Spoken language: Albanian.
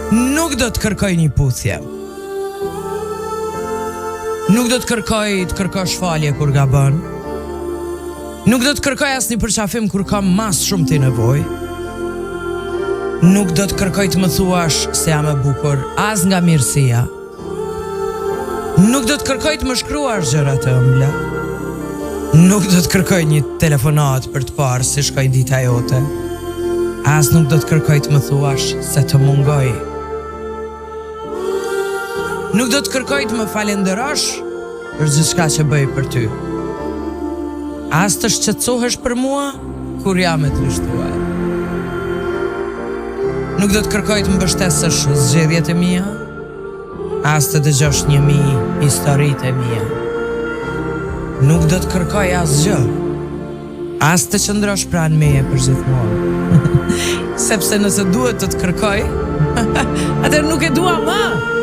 Nuk do të kërkoj një puthje. Nuk do të kërkoj të kërkosh falje kur gabon. Nuk do të kërkoj asnjë përqafim kur kam ma së shumti nevojë. Nuk do të kërkoj të më thuash se jam e bukur as nga mirësia. Nuk do të kërkoj të më shkruash gjëra të ëmbla. Nuk do të kërkoj një telefonatë për të parë si shkoi dita jote. As nuk do të kërkoj të më thuash se të mungoj. Nuk do të kërkoj të më falenderosh për gjithçka që bëj për ty. As të shqetësohesh për mua kur jam e trishtuar. Nuk do të kërkoj të mbështesësh zgjedhjet e mia, as të dëgjosh 1000 historitë e mia. Nuk do të kërkoj asgjë, as të qëndrosh pranë meje për gjithmonë. Sepse nëse duhet të të kërkoj, atëherë nuk e dua më.